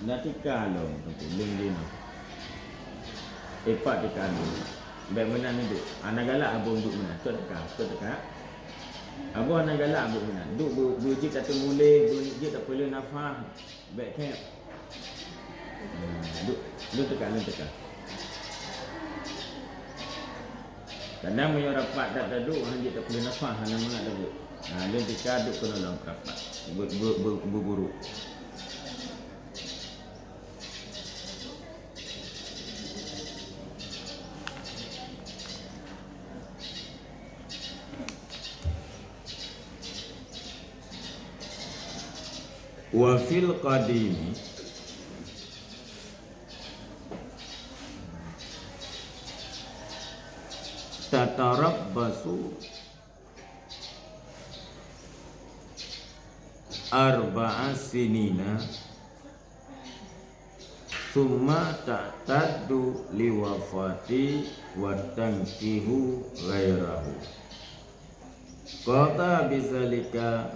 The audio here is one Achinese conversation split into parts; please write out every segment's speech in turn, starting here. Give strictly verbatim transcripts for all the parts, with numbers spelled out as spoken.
Na tika lom teungku, lôn jinoe. Ipat tika lôn. Bèk meunan duek. Hana galak abon duek meunan. Cok tika, cok tika. Abon hana galak abon meunan. Duek beu-, beujeuet ateueh muleng, beujeuet ateueh peuleueh nafah. Bèk kèe. Hmm, duek, lôn tika, lôn tika. Kadang meunyoe rapat that taduek, hana jeuet ateueh peuleueh nafah, hana mangat taduek. Ha, lôn tika duek keunoe lom rapat. Beu-, beu-, beu-, beuburuk. Wa fil qadimi tatarabbasu arba'a sinina, tsumma ta'taddu liwafati wa tankihu ghairahu. Qadha bidzalika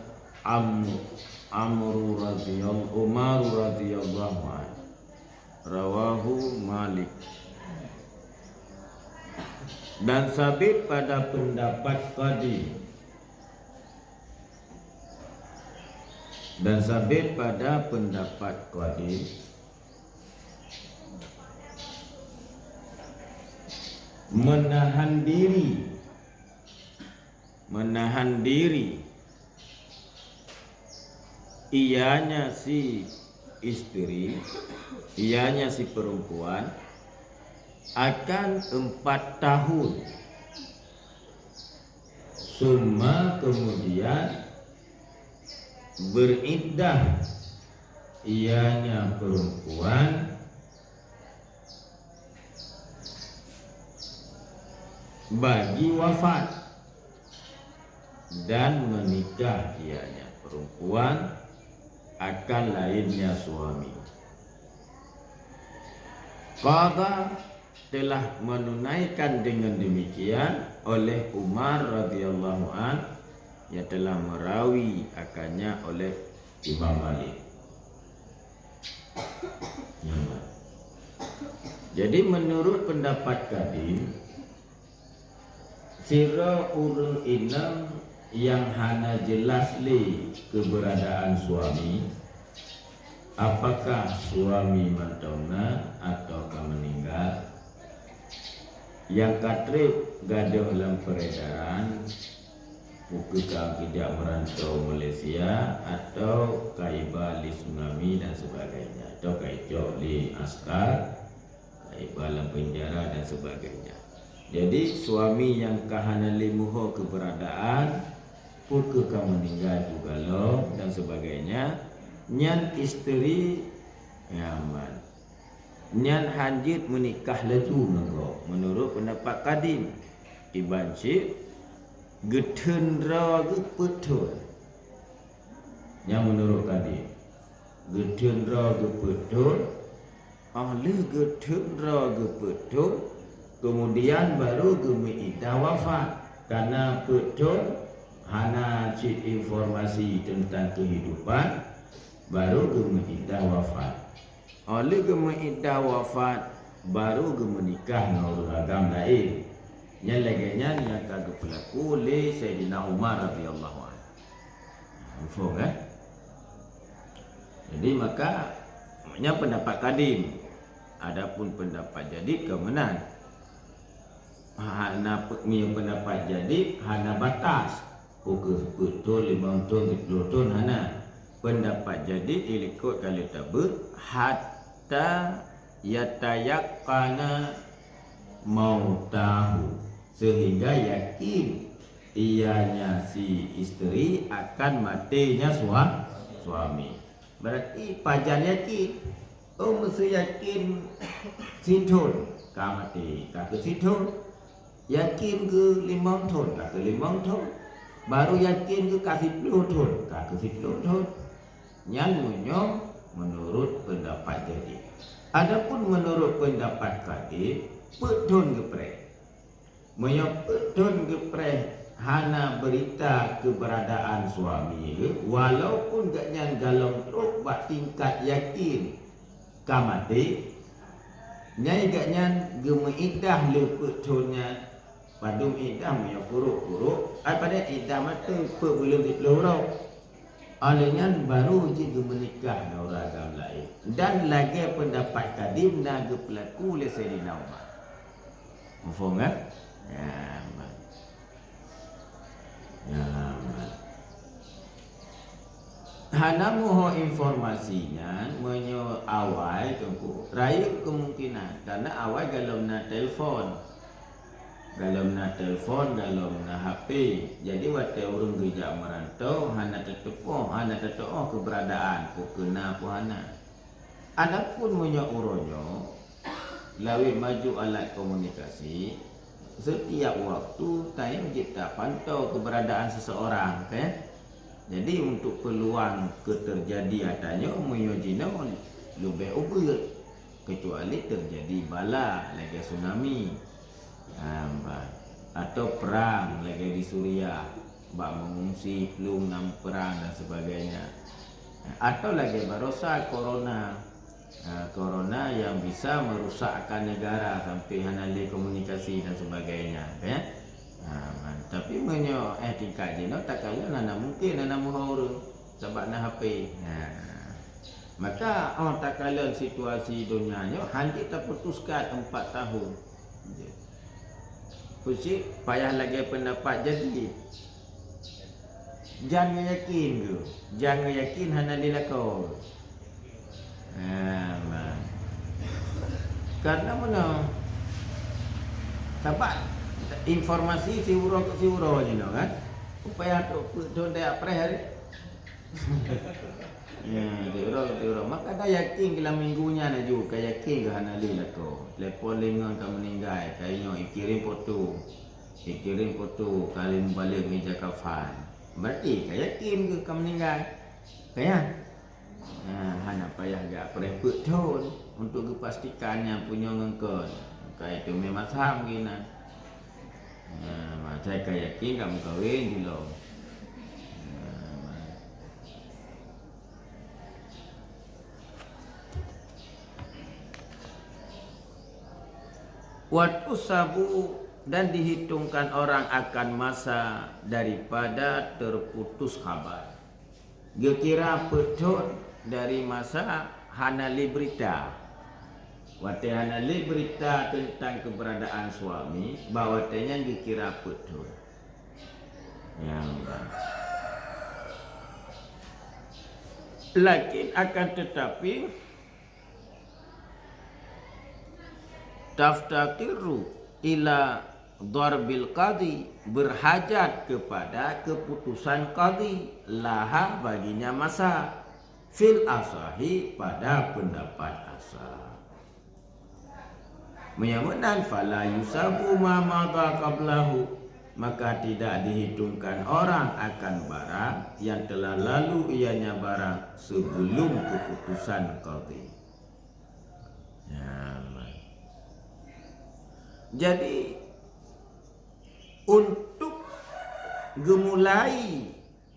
Am-, Amru radhiyal-, Umar radhiyallahu anhu. Rawahu Malik. Dan sabit pada pendapat qadim, dan sabit pada pendapat qadim, menahan diri, menahan diri ianya si istri, ianya si perempuan akan empat tahun. Summa, kemudian beriddah ianya perempuan bagi wafat dan menikah ianya perempuan akan lainnya suami. Qadha, telah menunaikan dengan demikian oleh Umar radhiyallahu an, yang telah merawi akannya oleh Imam Malik. Nyan. Jadi, menurut pendapat qadim, sidroe ureuëng inong nyang hana jeulaih lé keuberadaan suami, apakah suami mantong na atawa ka meuninggai, nyang ka treb gadôh lam peuredaran, peu kheueh ka geujak meuranto Malaysia, atawa ka iba lé tsunami dan sebagainya, atawa ka icok lé askar, ka iba lam penjara dan sebagainya. Jadi, suami nyang ka hana lé meuho keuberadaan, peu kheueh ka meuninggai juga lom dan sebagainya, nyan istri nyaman. Nyan hanjeuet meunikah laju ngon gob, meunurot peundapat qadim. Iban cit geutheun droe geuh peuet thon. Nyan meunurot qadim. Geutheun droe geuh peuet thon, óh lheueh geutheun droe geuh peuet thon, keumudian barô geumeuiddah wafat. Kareuna peuet thon hana cit informasi teuntang keuhidupan, barô geumeuiddah wafat. Óh lheueh geumeuiddah wafat, barô geumeunikah ngon ureuëng agam laén. Nyan lagée nyan nyang ka geupeulaku lé Saidina Umar radhiyallahu anhu. Muphom, kan? Jadi, maka, nyan peundapat qadim. Adapun peundapat jadid ka meunan. Hana pe-, meunyoe peundapat jadid hana batas. Peu kheueh peuet thon, limong thon, siplôh thon, hana. Peundapat jadid ilikot ka lheueh tabeuet, hatta yatayaqqana mautahu, seuhingga yakin ianya si istri akan maténya sua-, suami. Berarti pajan yakin? Oh, meuseuyakin sithon ka maté, ka keu sithon. Yakin keu limong thon, ka keu limong thon. Barô yakin keu ka siplôh thon, ka keu siplôh thon. Nyan meunyoe meunurot peundapat jadid. Adapun meunurot peundapat qadim, peuet thon geupreh. Meunyoe peuet thon geupreh hana beurita keuberadaan suami, walaupun gobnyan golom trok bak tingkat yakin ka maté, nyang gobnyan geumeuiddah lé peuet thon nyan. Padum iddah meunyoe kurok-kurok, ai padahai iddah maté peuet buleuen siplôh uroe. Óh lheueh nyan barô jeuet geumeunikah ngon ureueng agam laén. Dan lagèe peundapat kadim na geupeulaku lé Saidina Umar. Muphom, kan? Ya, man. Ya, man. Hana meuho informasi nyan, meunyoe awai, Teungku, rayeuk keumungkinan, karena awai galom na telepon. Galom na telepon, galom na H P. Jadi, watèe ureueng geujak meurantau, hana tateupeue, hana tateu'oh keuberadaan, peue keu na, peue hana. Adapun meunyoe uroe nyoe, lawét maju alat komunikasi, setiap waktu tanyoe jeuet tapantau keuberadaan seseorang, kan? Jadi, untuk peluang keu teujadi atra nyoe, meunyoe jinoe leubeh ubit, kecuali teujadi bala lagèe tsunami, ha, ba-, atau prang lagèe di Suriah, bak mengungsi, plueng na meuprang dan sebagainya. Atau lagèe barosa corona, ha, corona yang bisa merusakkan negara sampai hana lé komunikasi dan sebagainya, ya. Ha, man. Tapi meunyoe, eh, tingkat jinoe takalon hana mungken hana meuho ureueng, sabab na H P. Ha. Maka, oh, takalon situasi donya nyoe, han jeuet taputuskan empat tahun. Peue cit payah lagèe peundapat jadi. Jan geuyakin geuh, jan geuyakin hana lé lakoe. Ha, man. Karena meunoe, sabab informasi siuroe keu siuroe jinoe, kan? Upaya trok peuet thon tajak preh hari. Ya, tiuroe, tiuroe. Maka tayakin keu lam minggu nyan laju, kayakin keu hana lé lakoe. Telepon lé ngon ka meuninggai, ka inyoe ikirém foto. Ikirém foto ka lheueh mubalek meuija kafan. Berarti kayakin keu ka meuninggai. Kan? Ha, hana payah jak preh peuet thon untuk geupastikan nyan punyueng ngon kon. Ka iteumé mazhab geunan. Ha, masa kayakin ka meukawen jilom. Ha, ma- Wa tuhsabu, dan dihitungkan orang akan masa daripada terputus khabar. Geukira peuet thon dari masa hana lé beurita. Watèe hana lé beurita teuntang keuberadaan suami, bak watèe nyan geukira peuet thon. Nyang ba. Lakin, akan tetapi, taftaqiru ila darbil qadhi, berhajat kepada keputusan qadhi, laha, baginya masa, fil asahi, pada pendapat asah. Meunyoe meunan, fala yuhsabu ma madha qablahu, maka tidak dihitungkan orang akan barang yang telah lalu ianya barang sebelum keputusan qadhi. Ya, man. Jadi, untuk geumulai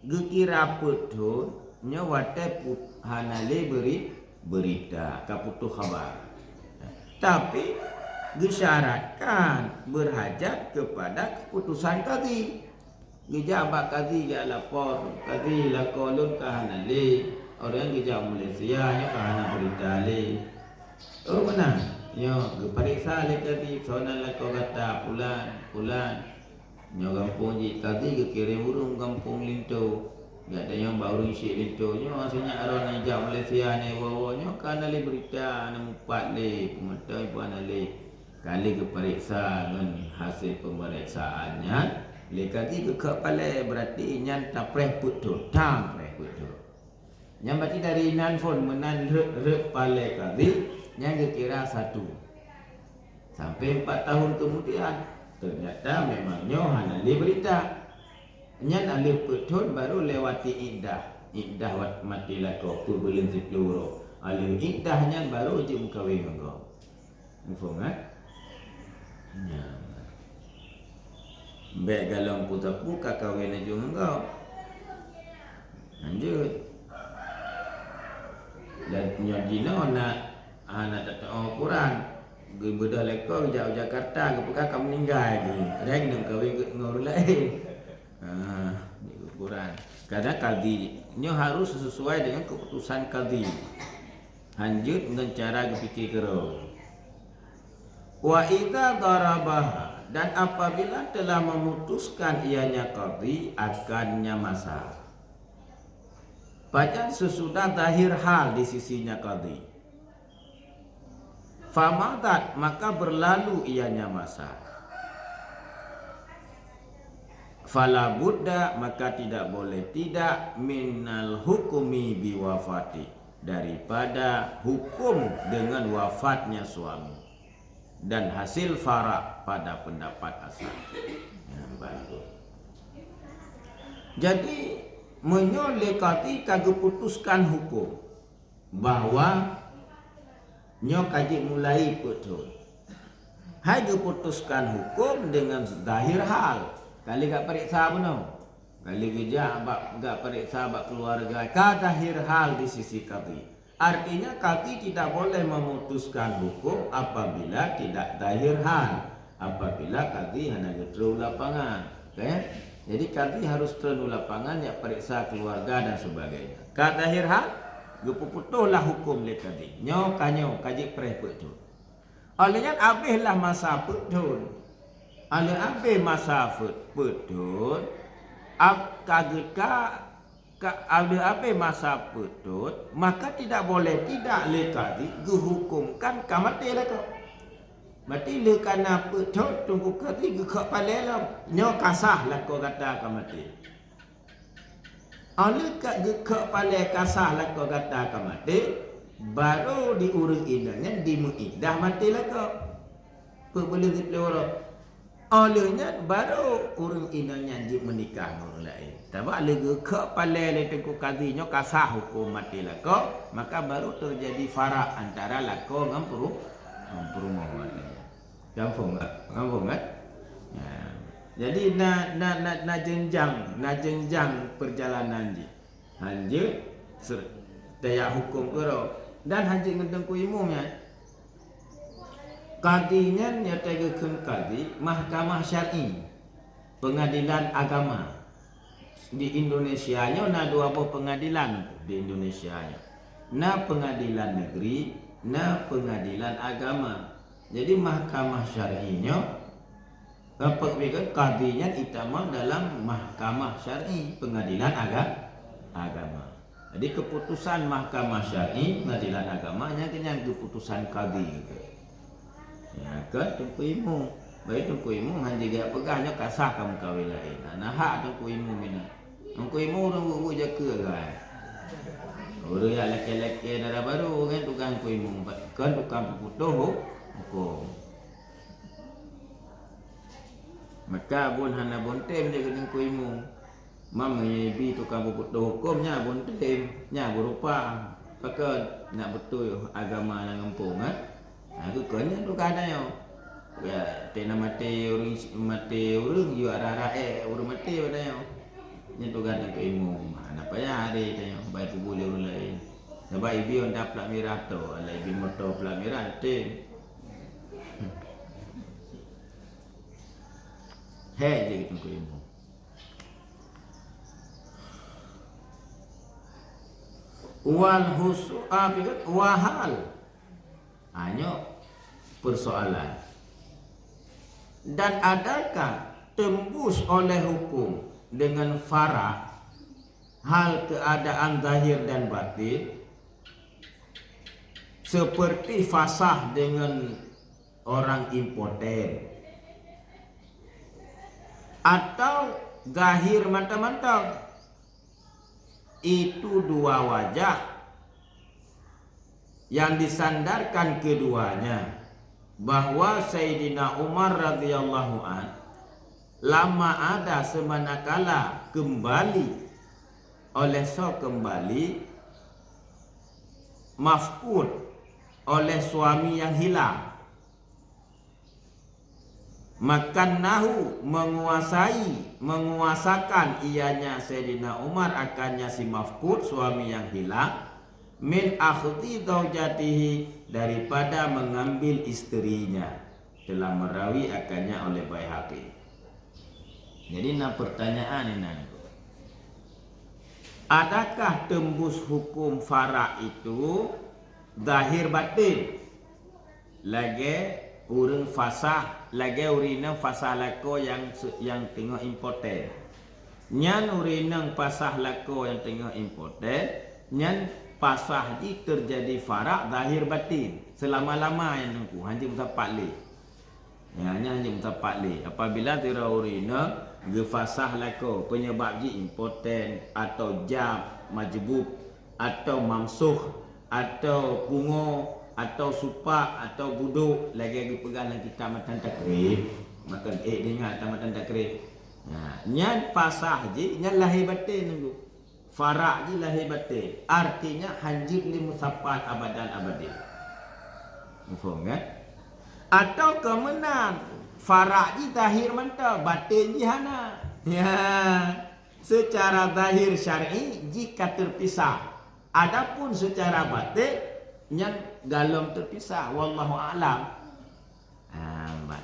geukira peuet thon, nyoe watèe put-, hana lé beuri-, beurita, ka putôh khaba. Tapi, geusyaratkan beurhajat keupada keuputosan qadhi. Geujak bak qadhi, jak lapor, "Qadhi, lakoe lôn ka hana lé." Ureueng geujak u Malaysia, nyoe ka hana beurita lé. Oh, meunan. Nyoe geupareksa lé qadhi, "Soe nan lakoe gata?" "Pulan, pulan." Nyoe gampông jih, qadhi geukirém ureueng gampông linto. Jak tanyong bak ureueng chik linto, "Nyoe si nyak droeneuh jak Malaysia nyoe woe-woe, nyoe ka hana lé beurita, hana mupat lé, peumeutong pun hana lé." Ka lheueh geupareksa ngon hasé peumareksaan nyan, lé qadhi geukheun palèe, beurati nyan tapreh peuet thon, tapreh peuet thon. Nyan berarti dari inan phôn meunan rhot-rhot palèe qadhi, nyan geukira satu. Sampai empat tahun kemudian, ternyata memang nyoe hana lé beurita. Nyan aleuh peuet thon baru lewati iddah. Iddah wat maté lakoe peuet buleuen siplôh uroe. Aleuh iddah nyan baru jeuet meukawen ngon gob. Muphom, kan? Nyan. Bèk galom peusapeue ka kawen laju ngon gob. Lanjut. Dan nyoe jinoe na hana tateu'oh ukuran. Geubeudôh lé kong jak u Jakarta, geupeugah ka meuninggai jih. Padahai geuneuk kawin ngon ureueng laén. Ha, ukuran. Kadang kadhi nyoe harus sesuai dengan keputusan kadhi. Hanjeuet ngon cara geupike keudroe. Wa idza darabaha, dan apabila telah memutuskan ianya kadhi akannya masa. Pajan sesudah zahir hal di sisinya kadhi. Famadat, maka berlalu ianya masa. Fala budda, maka tidak boleh tidak, minal hukmi biwafati, daripada hukum dengan wafatnya suami dan hasil farak pada pendapat asal. Nah, baru. Jadi, meunyoe lé kadhi ka geuputuskan hukum bahwa nyoe ka jimulai peuet thon. Hai geuputuskan hukum dengan zahir hal. Kali gak periksa bunoe. Kali geujak bak, gak periksa bak keluarga, ka zahir hal di sisi kadhi. Artinya, kadhi tidak boleh memutuskan hukum apabila tidak zahir hal. Apabila kadhi hana geutreun u lapangan. Oke? Jadi, kadhi harus treun u lapangan, jak periksa keluarga dan sebagainya. Ka zahir hal, geupeuputôh lah hukum lé kadhi. Nyoe ka nyoe, ka jeuet preh peuet thon. Óh lheueh nyan abéh lah masa peuet thon. Óh lheueh abéh masa peuet, peuet thon, ab-, ka geuka, ka, óh lheueh abéh masa peuet thon, maka tidak boleh tidak lé kadhi geuhukumkan ka maté lakoe. Berarti lé ka na peuet thon, Teungku Kadhi geukhok palée lom, nyoe ka sah lakoe gata ka maté. Óh lheueh ka geukhok palée ka sah lakoe gata ka maté, barô di ureuëng inong nyan jimeuiddah maté lakoe. Peuet buleuen siplôh uroe. Óh lheueh nyan barô ureuëng inong nyan jimeunikah ngon ureuëng laén. Sabab lé geukhok palée lé Teungku Kadhi nyoe ka sah huköm maté lakoe, maka barô teujadi farak antara lakoe ngon peuru-, ngon peurumoh maté nyan. Gampông tak? Gampông kan? Ya. Jadi na, na, na, na jenjang, na jenjang perjalanan jih. Hanjeuet ser-, tajak huköm keudroe dan hanjeuet ngon Teungku Imum nyan. Kadhi nyan nyang teugeukheun kadhi mahkamah syar'i, pengadilan agama. Di Indonesia nyoe na dua boh pengadilan di Indonesia nyoe. Na pengadilan negeri, na pengadilan agama. Jadi mahkamah syar'i nyoe, apa kadhi nyan itamong dalam mahkamah syar'i, pengadilan aga-, agama. Jadi keputusan mahkamah syar'i, pengadilan agama nyan keunyan keputusan kadhi. Ya kan, Teungku Imum. Baik Teungku Imum hana jipeugah nyoe ka sah kamoe kawin laén. Nah, hak Teungku Imum inoe. Teungku Imum ureuëng buet-buet jakeue kan. Ureuëng nyang lakée-lakée dara barô kan tukang Teungku Imum. Kan tukang peuputôh huköm. Maka buet hana buet tem jih keu Teungku Imum. Meunyoe bi tukang peuputôh huköm nyan buet tem, nyan beurupa. Pakon nak beutôi agama lam gampông, eh? Ha, keu kon nyan tugaih tanyoe. Ya, teuma maté ureuëng, maté ureuëng, yue rara ék ureuëng maté bak tanyoe. Nyan tugaih Teungku Imum. Hana payah adé tanyoe, bai peubuet lé ureuëng laén. Sabab ibi honda plat mirah to, alah ibi moto plat mirah, tem. Hék jih Teungku Imum. Wal husu-, ah, wahal. Hanya persoalan. Dan adakah tembus oleh hukum dengan farak hal keadaan zahir dan batin? Seperti fasah dengan orang impoten. Atau zahir mantong-mantong. Itu dua wajah yang disandarkan keduanya, bahwa Saidina Umar radhiyallahu an lama ada semanakala kembali oleh so kembali mafkud oleh suami yang hilang. Makannahu, menguasai, menguasakan ianya Saidina Umar akannya si mafkud, suami yang hilang, Min akhdhi zaujatihi, daripada mengambil istrinya. Telah merawi akannya oleh Baihaqi. Jadi, na pertanyaan inan. Adakah tembus hukum farak itu zahir batin? Lagèe ureueng fasah, lagèe ureueng inong fasah lakoe nyang se-, nyang teungoh impoten. Nyan ureueng inong fasah lakoe nyang teungoh impoten, nyan fasah jih teujadi farak zahir batin. Seulama-lama nyan teungku, hanjeuet meusapat lé. Ya, nyan hanjeuet meusapat lé. Apabila sidroe ureueng inong geufasah lakoe, peunyeubab jih impoten, atau jab, majbub, atau mamsoh, atau pungo, atau supak, atau budok, lagèe geupeugah lam kitab Matan Takrib. Maka ék ingat lam Matan Takrib. Nah, nyan fasah jih, nyan lahé baten teungku. Farak jih lahé baten. Artinya hanjeuet lé meusapat abadan abadin. Muphom kan? Atau keu meunan, farak jih zahir mantong, baten jih hana. Ya. Secara zahir syar'i jih ka teupisah. Adapun secara baten nyan golom teupisah, wallahu a'lam. Ha,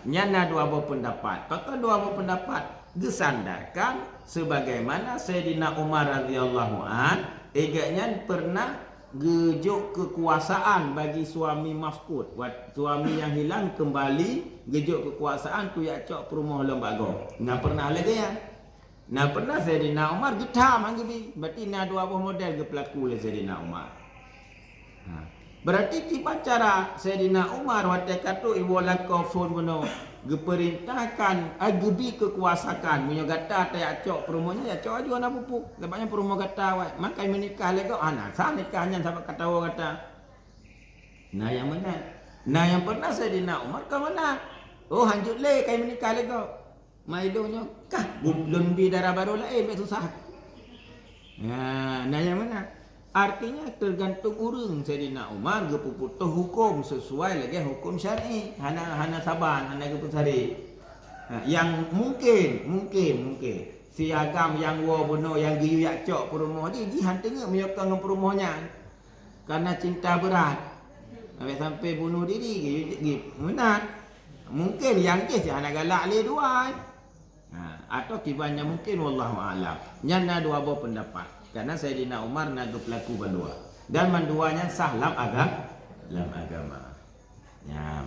nyan na dua boh peundapat. Pakon dua boh peundapat? Geusandarkan sebagaimana Saidina Umar radhiyallahu an, gobnyan pernah geujok keukuasaan bagi suami mafqud. Wat-, suami nyang hilang keumbali geujok keukuasaan keu jak cok peurumoh lom bak gob. Na pernah lagèe nyan. Na pernah Saidina Umar geutham han geubi. Berarti na dua boh model geupeulaku lé Saidina Umar. Ha. Berarti kiban cara Saidina Umar watèe ka trok iwoe lakoe phon bunoe, geupeurintahkan, ai, geubi keukuasaan. Meunyoe gata tajak cok peurumoh nyan, jak cok aju hana peue-peue. Sabab nyan peurumoh gata awai. Maka meunikah lé gob, hana sah nikah nyan sabab ka tawoe gata. Na nyang meunan. Na nyang pernah Saidina Umar ka meunan. Oh, hanjeuet lé kai meunikah lé gob. Mailong nyoe kah lôn bi dara barô laén, bèk susah. Nah, na nyang meunan. Artinya, tergantung ureueng. Saidina Umar geupeuputoh huköm sesuai lagèe huköm syar'i. Hana, hana saban, hana geupeusarék. Ha, nyang mungken, mungken, mungken. Si agam nyang woe bunoe nyang geuyue jak cok peurumoh jih, jih han teungeut meunyoe kon ngon peurumoh nyan. Karena cinta berat. Sampai-sampai bunuh diri, gi-, gi-, meunan. Mungken nyang jih hana galak lé dua. Ha, atau kiban nyang mungken, wallahu a'lam. Nyan na dua boh peundapat. Karena Saidina Umar na geupeulaku bandua. Dan mandua nyan sah lam aga-, lam agama. Nyan.